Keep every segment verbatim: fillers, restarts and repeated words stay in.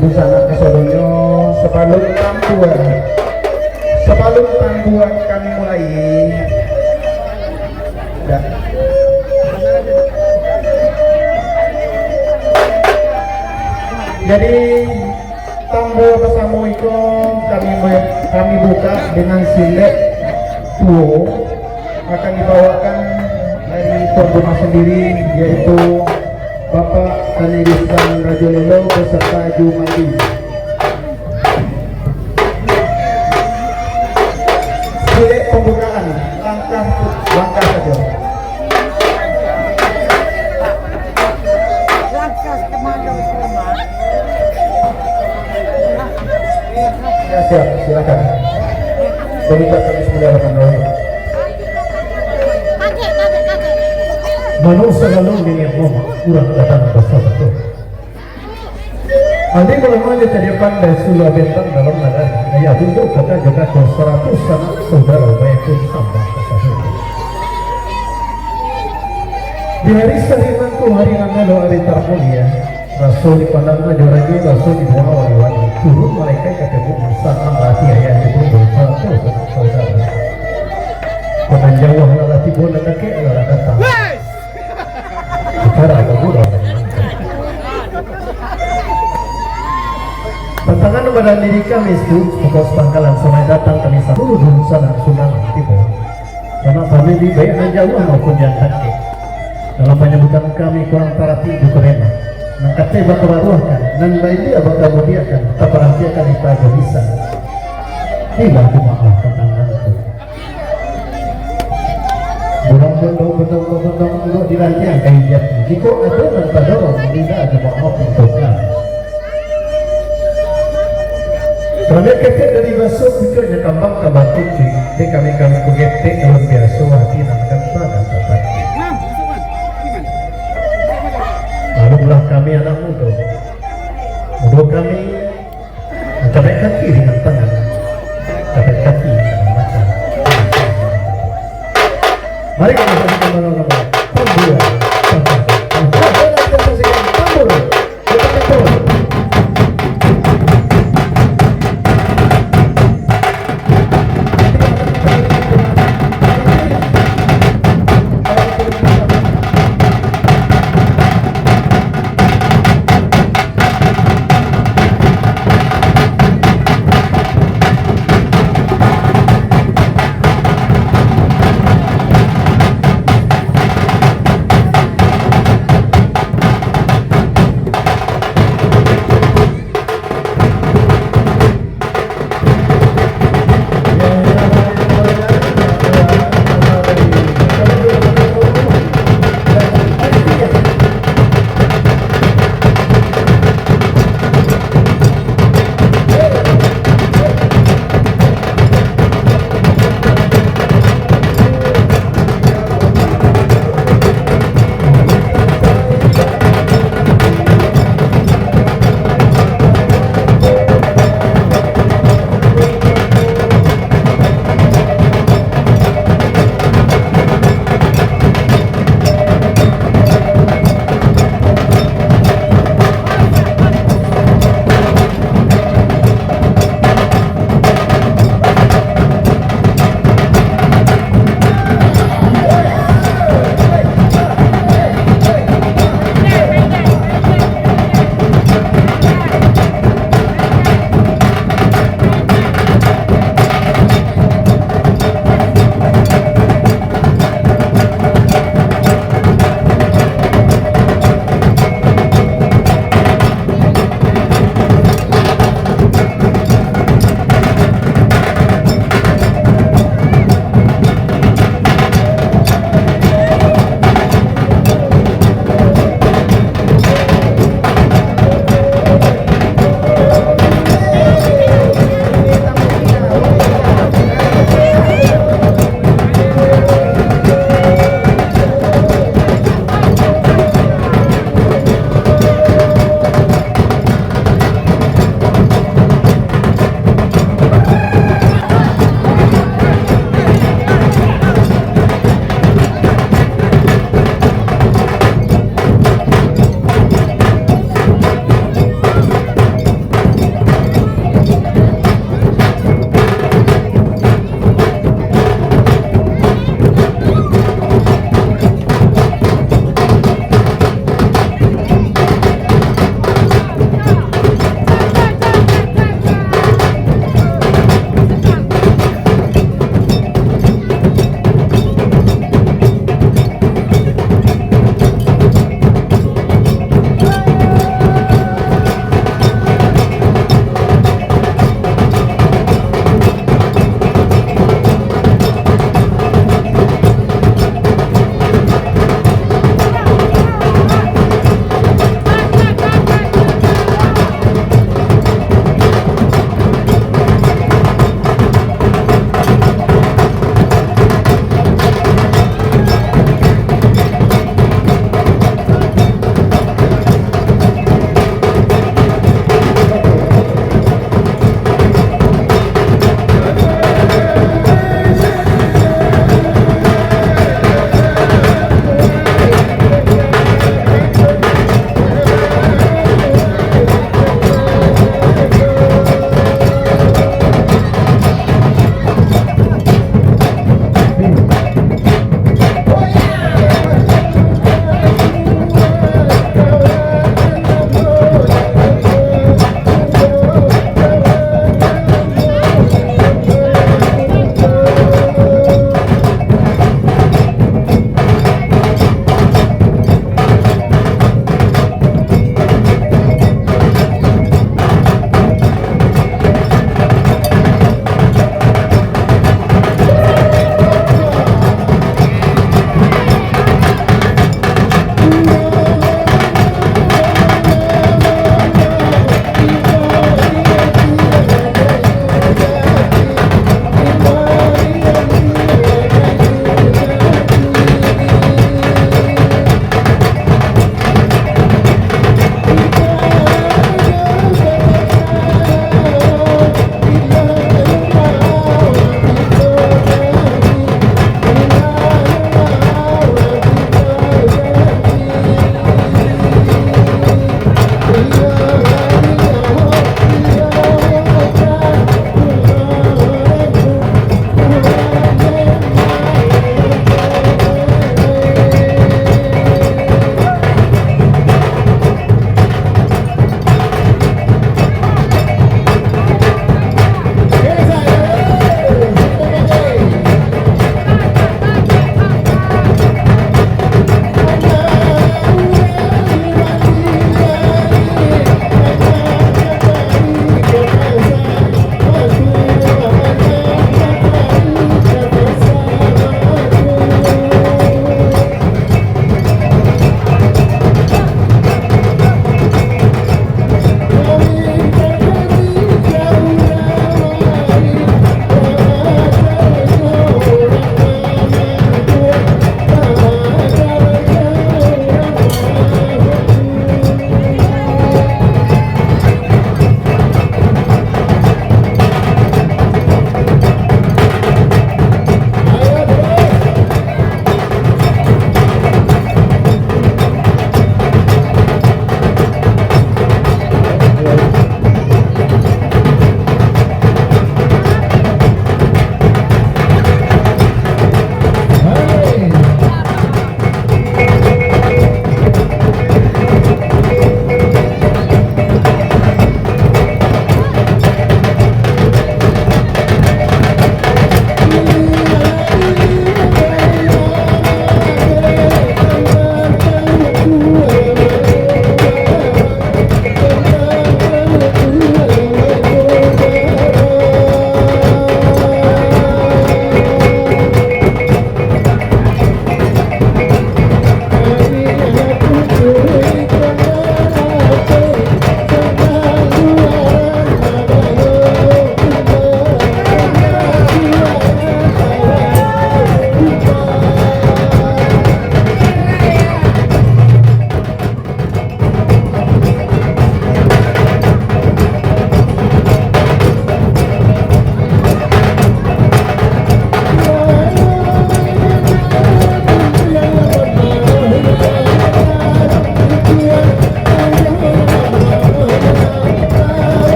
Dunsanak kasadonyo, sabalun tambua, sabalun tambua kami mulai, dah. Jadi, tambua basamo iko kami, kami buka dengan silek tuo. Akan dibawakan dari tuan rumah sendiri, yaitu Bapak Tani Rizwan Rajo Lelo beserta Jumadi. Silek pembukaan, langkah, langkah saja. Langkah kemana, Mas? Ya, siap, silakan. Kami ucapkan bismillahirrahmanirrahim. Mano salalu niniak mamak urang datang basatu. Andi ulama jo cadiak pandai, suluah bentang dalam nagari, ayah bunda kota jo kato, saratuih sanak saudaro, bayangkan sambah kasadonyo. Di hari sahari nangko, hari nan elok, hari tarmulia, raso dipandang rajo-rajo, raso dibuwang wali-wali, turun malaikat ka tembok, sanang ati ayah jo bunda, sarato sanak saudaro. Nan jauah lah tibo, nan dakek lah datang. Acara bagurau. Tantangan badan diri kami tu, pokok sapangkalan sampai datang kami sapuluah dunsanak sumbangan tibo. Sanak kami di baiak nan jauah maupun di nan dakek. Dalam panyambutan kami kurang taratik jo karena nan katai bakabaruahkan, nan bailia bakamudiakan, taparantiakan ita jo lisan. Inilah tu maaf tantangan tu. Burang bondong, bondong, bondong, bondong, duduk di rantiang kayu jati. Jikok ado nan tadorong, mintak jo maaf untuak kami. Kami ketek dari baso, pucuaknyo kambang, kambang kucuik. Dek kami, kami kugetek, dalam biaso hati nan ganta dan tatak. Maklumlah kami anak mudo. Mudo kami, Angkat kaki dengan tangan, angkat kaki dengan mata. Mari kita saksikan bersama-sama. Tambur, tambur, tambur. Tambur, tambur. Kita tambur.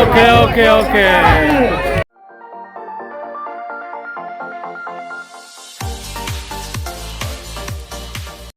Oke, oke, oke.